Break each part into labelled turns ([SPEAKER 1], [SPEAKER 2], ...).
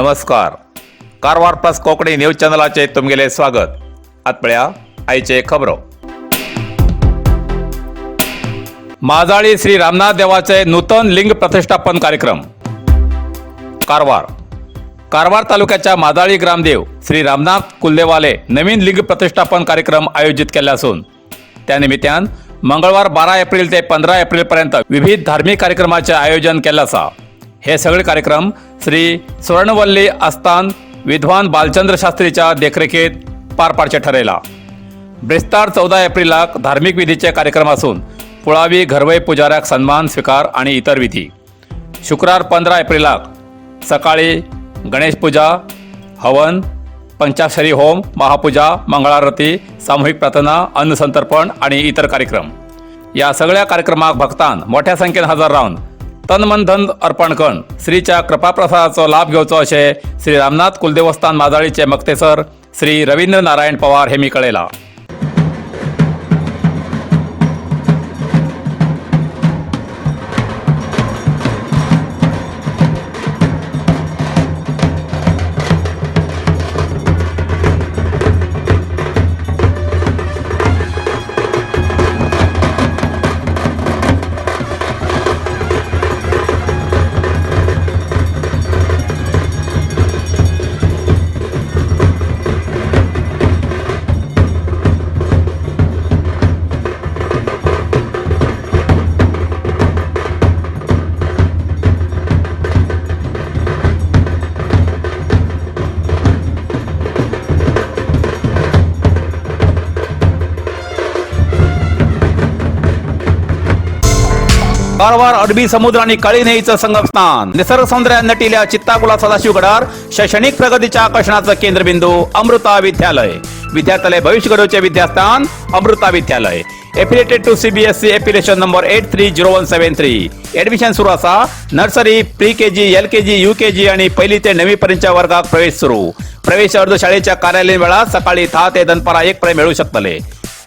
[SPEAKER 1] नमस्कार, Karwar plus Konkani news चॅनलाचे तुमगेले स्वागत. आत पळया आयचे खबरो. माजाळी श्री रामनाथ देवाचे नूतन लिंग प्रतिष्ठापन कार्यक्रम. कारवार. कारवार तालुक्याच्या माजाळी ग्रामदेव श्री रामनाथ कुलदेवाले नवीन लिंग प्रतिष्ठापन कार्यक्रम आयोजित केले असून त्यानिमित्तान मंगळवार 12 एप्रिल ते 15 एप्रिलपर्यंत विविध धार्मिक कार्यक्रमाचे आयोजन केलं आसा. हे सगळे कार्यक्रम श्री सुवर्णवल्ली आस्थान विद्वान बालचंद्र शास्त्रीच्या देखरेखीत पार पाडचे ठरयला. ब्रेस्तार 14 एप्रिलाक धार्मिक विधीचे कार्यक्रम असून पुळावी घरवय पुजाऱ्याक सन्मान स्वीकार आणि इतर विधी. शुक्रार 15 एप्रिलाक सकाळी गणेश पूजा, हवन, पंचाक्षरी होम, महापूजा, मंगळारती, सामूहिक प्रार्थना, अन्नसंतर्पण आणि इतर कार्यक्रम. या सगळ्या कार्यक्रमाक भक्तान मोठ्या संख्येन हजर रावन तन मन धन अर्पण करून श्रीच्या कृपाप्रसादाचो लाभ घेवचो अशें श्री रामनाथ कुलदेवस्थान माजाळीचे मक्तेसर श्री रवींद्र नारायण पवार हेमी कळयला. कारवार अरबी समुद्र आणि काळी न्हंयेचं संगमस्थान, निसर्ग सौंदर्यात नटिल्या चित्ताकुला सदाशिवगडार शैक्षणिक प्रगतीच्या आकर्षणाचं केंद्रबिंदू अमृता विद्यालय. विद्यार्थ्याला भविष्य घडवचे विद्यास्थान अमृता विद्यालय. Affiliated to CBSE, affiliation number 830173. Admission सुरू असा. Nursery, pre KG, L K G, U K G आणि पहिली ते नववी पर्यंतच्या वर्गात प्रवेश सुरू. प्रवेश अर्ज शाळेच्या कार्यालयीन वेळात सकाळी 10 ते दनपारा 1 पर्यंत मिळू शकतले.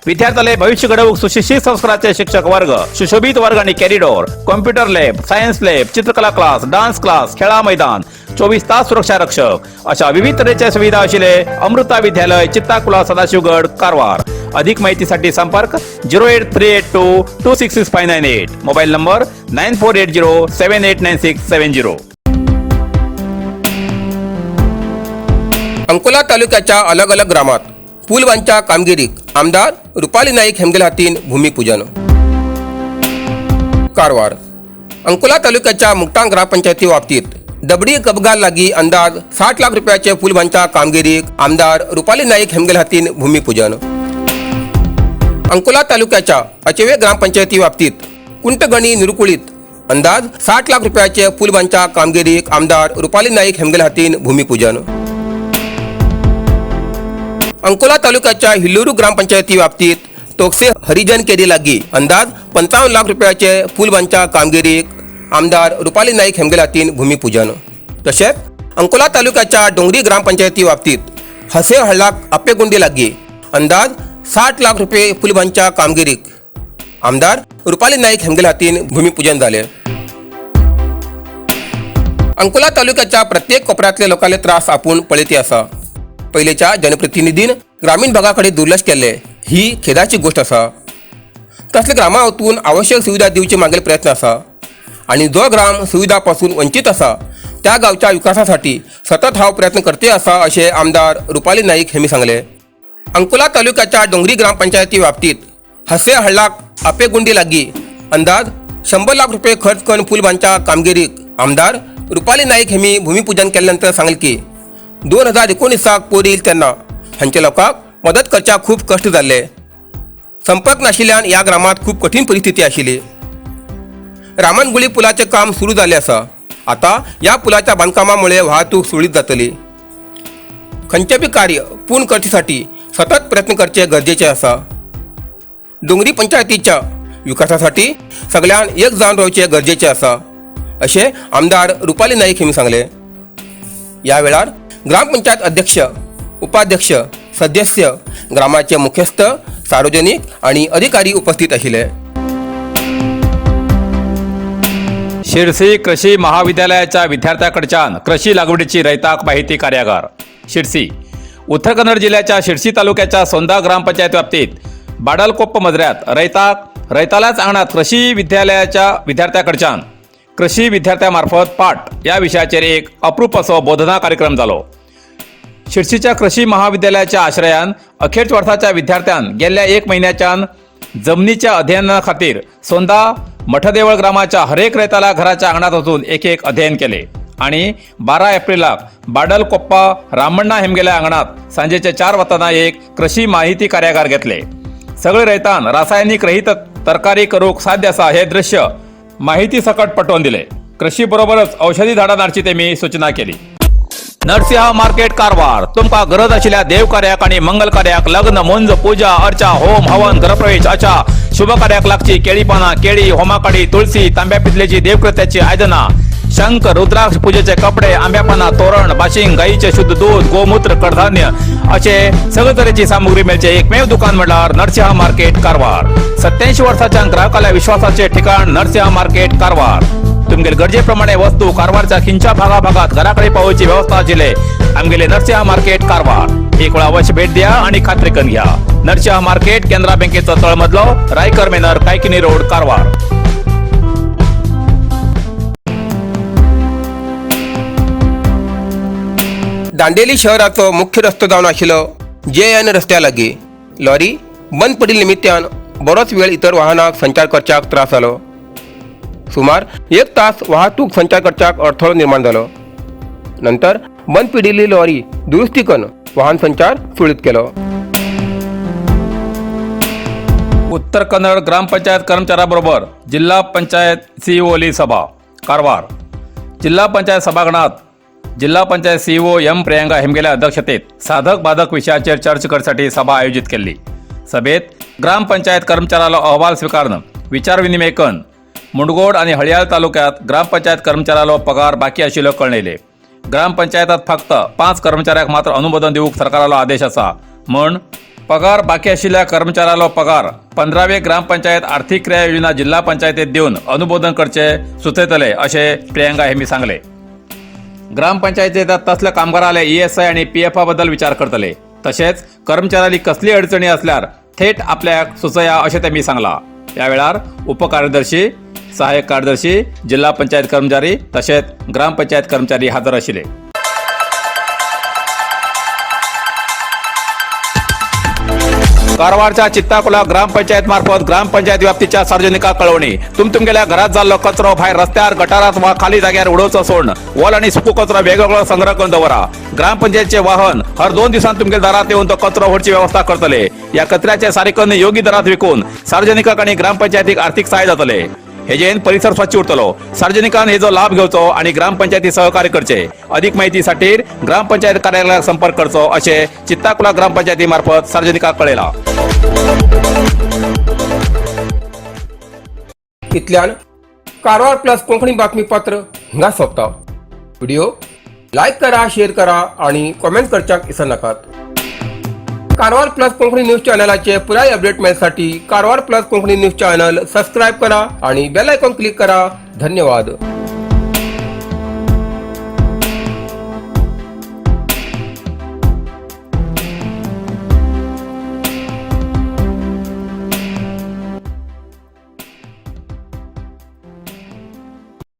[SPEAKER 1] विद्यार्थ्याला भविष्य घडवूक सुशिक्षित संस्काराचे शिक्षक वर्ग, सुशोभित वर्ग आणि corridor, computer lab, science lab, चित्रकला क्लास, डान्स क्लास, खेळा मैदान, 24 तास सुरक्षा रक्षक अशा विविध तऱ्हेच्या सुविधा असलेले अमृता विद्यालय, चित्ताकुला, सदाशिवगड, कारवार. अधिक माहितीसाठी संपर्क 08382266598, mobile number 9480789670.
[SPEAKER 2] Ankola तालुक्याच्या अलग अलग ग्रामात पूल बांधच्या कामगिरीक आमदार रुपाली नाईक हेमगेल हातीन भूमिपूजन. कारवार. अंकोला तालुक्याच्या मुक्तांग ग्रामपंचायती बाबतीत दबडी कबगाल लागी अंदाज 60 लाख रुपयाचे पूल बांधच्या कामगिरीक आमदार रुपाली नाईक हेमगेल हातीन भूमिपूजन. अंकोला तालुक्याच्या अचेवे ग्रामपंचायती बाबतीत कुंटगणी निरुकुळीत अंदाज 60 लाख रुपयाचे पूल बांधच्या कामगिरीक आमदार रुपाली नाईक हेमगेल हातीन भूमिपूजन. अंकोला तालुक्याच्या हिल्लुरू ग्रामपंचायती व्याप्तीत तोकसे हरिजन केरी लागी अंदाज 55 लाख रुपयाचे पूल बांधच्या कामगिरीक आमदार रुपाली नाईक हेमगेल हातीन भूमिपूजन. तसेच अंकोला तालुक्याच्या डोंगरी ग्रामपंचायती बाबतीत हसे हळ्ळाक आपेगुंडी लागी अंदाज 60 लाख रुपये पूल बांधच्या कामगिरीक आमदार रुपाली नाईक हेमगेल हातीन भूमिपूजन झाले. अंकोला तालुक्याच्या प्रत्येक कोपऱ्यातल्या लोकांले त्रास आपण पळयती आसा. पयलीच्या जनप्रतिनिधीन ग्रामीण भागाकडे दुर्लक्ष केल्ले ही खेदाची गोष्ट आसा. तसले ग्रामा वतून आवश्यक सुविधा दिवचे मागील प्रयत्न आसा आणि जो ग्राम सुविधा पासून वंचित आसा त्या गावच्या विकासासाठी सतत हांव प्रयत्न करते आसा अशें आमदार रुपाली नाईक हेमी सांगले. अंकोला तालुक्याच्या डोंगरी ग्रामपंचायती बाबतीत हसे हळ्ळाक आपेगुंडी लागी अंदाज 100 लाख रुपये खर्च करून पूल बांधच्या कामगिरीक आमदार रुपाली नाईक हेमी भूमिपूजन केल्यानंतर सांगले की 2019 पूर येईल तेन्ना हांच्या लोकांक मदत करच्याक खूब कश्ट जाल्ले. संपर्क नाशिल्ल्यान ह्या ग्रामात खूब कठीण परिस्थिती आशिल्ली. रामनगुळी पुलाचें काम सुरू जाल्लें आसा. आतां ह्या पुलाच्या बांदकामामुळे वाहतूक सुरळीत जातली. खंयचें बी कार्य पूर्ण करचे साठी सतत प्रयत्न करचे गरजेचे आसा. डोंगरी पंचायतीच्या विकासासाठी सगळ्यान एक जावन रावचे गरजेचे आसा अशें आमदार रुपाली नाईक हेमी सांगले. या वेळार ग्रामपंचायत अध्यक्ष, उपाध्यक्ष, सदस्य, ग्रामाचे मुख्यस्थ, सार्वजनिक आणि अधिकारी उपस्थित आशिल्ले.
[SPEAKER 1] शिरसी कृषी महाविद्यालयाच्या विद्यार्थ्याकडच्यान कृषी लागवडीची रयताक माहिती कार्यागार. शिरसी, उत्तर कन्नड जिल्ह्याच्या शिरसी तालुक्याच्या सोंदा ग्रामपंचायत व्याप्तीत बाडलकोप्प मजऱ्यात रयताक रयतालाच आंगणात कृषी विद्यालयाच्या विद्यार्थ्याकडच्यान कृषी विद्यार्थ्यामार्फत पाठ या विषयाचेर एक अप्रूप असो बोधना कार्यक्रम जालो. शिरसीच्या कृषी महाविद्यालयाच्या आश्रयान अखेरच्या वर्साच्या विद्यार्थ्यान गेल्ल्या एक म्हयन्याच्यान जमनीच्या अध्ययना खातीर सोंदा मठदेवळ ग्रामाच्या हरेक रयताला घराच्या आंगणात वचून एक एक अध्ययन केले आणि 12 एप्रिलाक बाडलकोप्पा रामण्णा हेमगेल्या आंगणात सांजेचे 4 वताना एक कृषी माहिती कार्यागार घेतले. सगळे रयतान रासायनिक रहित तरकारी करूक साध्य असा हे दृश्य माहिती सकट पटवून दिले. कृषी बरोबरच औषधी झाडां नाडची तेमी सूचना केली. नरसिंह मार्केट कारवार. तुमका गरज आशिल्ल्या देवकार्याक आणि मंगल कार्याक, लग्न, मुंज, पूजा अर्चा, होम हवन, गृहप्रवेश अशा शुभ कार्याक लागची केळी पानां, केळी, होमाकाडी, तुळसी, तांब्या पितलेची देवकृत्याची आयदनां, शंख, रुद्राक्ष, पूजेचे कपडे, आंब्या पानां, तोरण, बाशिंग, गाईचे शुद्ध दूध, गोमूत्र, कडधान्य असे सगळे तरेची सामुग्री मेळचे एकमेव दुकान म्हटल्यार नरसिंह मार्केट कारवार. 87 वर्साच्या ग्राहकाला विश्वासाचे ठिकाण नरसिंह मार्केट कारवार. तुमगेले गरजेप्रमाणे वस्तू कारवारच्या खिंच्या भागाभागात घराकडे पावोवची व्यवस्था आशिल्ले आमगेले नरसिंह मार्केट कारवार. एक वेळा अवश्य भेट द्या आणि खात्री करून घ्या. नरसिंह मार्केट, केनरा बँकेचो तळमजलो, रायकर मेनर, कायकिनी रोड, कारवार.
[SPEAKER 2] दांडेली शहराचो मुख्य रस्तो जावन आशिल्लो जे एन रस्त्या लागीं लॉरी बंद पडिल्ले निमित्यान बरोच वेळ इतर वाहनांक संचार करच्याक त्रास जालो. सुमार एक तास वाहतूक संचार करच्याक अडथळो निर्माण जालो. नंतर बंद पडिल्ली लॉरी दुरुस्ती करून वाहन संचार सुरळीत केलो.
[SPEAKER 1] उत्तर कन्नड ग्रामपंचायत कर्मचाऱ्याबरोबर जिल्हा पंचायत सीईओली सभा. कारवार जिल्हा पंचायत सभागृहात जिल्हा पंचायत सीईओ एम प्रियंका हेमगेल्या अध्यक्षतेत साधक बाधक विषयाचेर चर्चा करसाठी सभा आयोजित केल्ली. सभेत ग्रामपंचायत कर्मचाऱ्यालो अहवाल स्वीकारून विचारविनिमय करून मुंडगोड आणि हळियाळ तालुक्यात ग्रामपंचायत कर्मचाऱ्यालो पगार बाकी आशिल्लो कळयले. ग्रामपंचायतात फक्त 5 कर्मचाऱ्याक मात्र अनुमोदन दिवंक सरकारालो आदेश आसा म्हण पगार बाकी आशिल्ल्या कर्मचाऱ्यालो पगार 15वे ग्रामपंचायत आर्थिक क्रिया योजना जिल्हा पंचायतीत दिवन अनुमोदन करचे सुचयतले अशें प्रियंका हेमी सांगले. ग्रामपंचायतीत तसल्या कामगाराले ईएसआय आणि पीएफा बद्दल विचार करतले. तशेंच कर्मचाऱ्याली कसली अडचणी असल्यार थेट आपल्याक सुचया अशें तेमी सांगला. या वेळार उपकार्यदर्शी, सहाय्यक कार्यदर्शी, जिल्हा पंचायत कर्मचारी तशेंच ग्रामपंचायत कर्मचारी हजर आशिल्ले. कारवारच्या चित्ताकुला ग्रामपंचायत मार्फत ग्रामपंचायत व्याप्तीच्या सार्वजनिका कळवणी. तुमगेल्या घरात जाल्लो कचरो भायर रस्त्यार, गटारात वा खाली जाग्यार उडोवचो सोडून ओल आणि सुको कचरो वेगवेगळो संग्रह करून दवरा. ग्रामपंचायतचे वाहन हर 2 दिवसांत तुमगेल्या दारात येऊन तो कचरो व्हरची व्यवस्था करतले. या कचऱ्याचे सारीकरण योग्य दरात विकून सार्वजनिकांक आणि ग्रामपंचायतीक आर्थिक सहाय्य जातले. हेजेन परिसर स्वच्छ उरतलो. सार्वजनिकान हेजो लाभ घेवचो आणि ग्रामपंचायती सहकार्य करचे. अधिक माहितीसाठी ग्रामपंचायत कार्यालयात संपर्क करचो असे चित्ताकुला ग्रामपंचायती मार्फत सार्वजनिकाक कळयला.
[SPEAKER 2] इतल्यान कारवार प्लस कोंकणी बातमीपत्र हिंगा सोंपता. व्हिडिओ लायक करा, शेअर करा आणि कॉमेंट करच्याक विसरनाकात. कारवार प्लस कोंकणी न्यूज चॅनलाचे पुराय update मेळसाठी Karwar plus Konkani news channel subscribe करा आणि बेल आयकॉन क्लिक करा. धन्यवाद.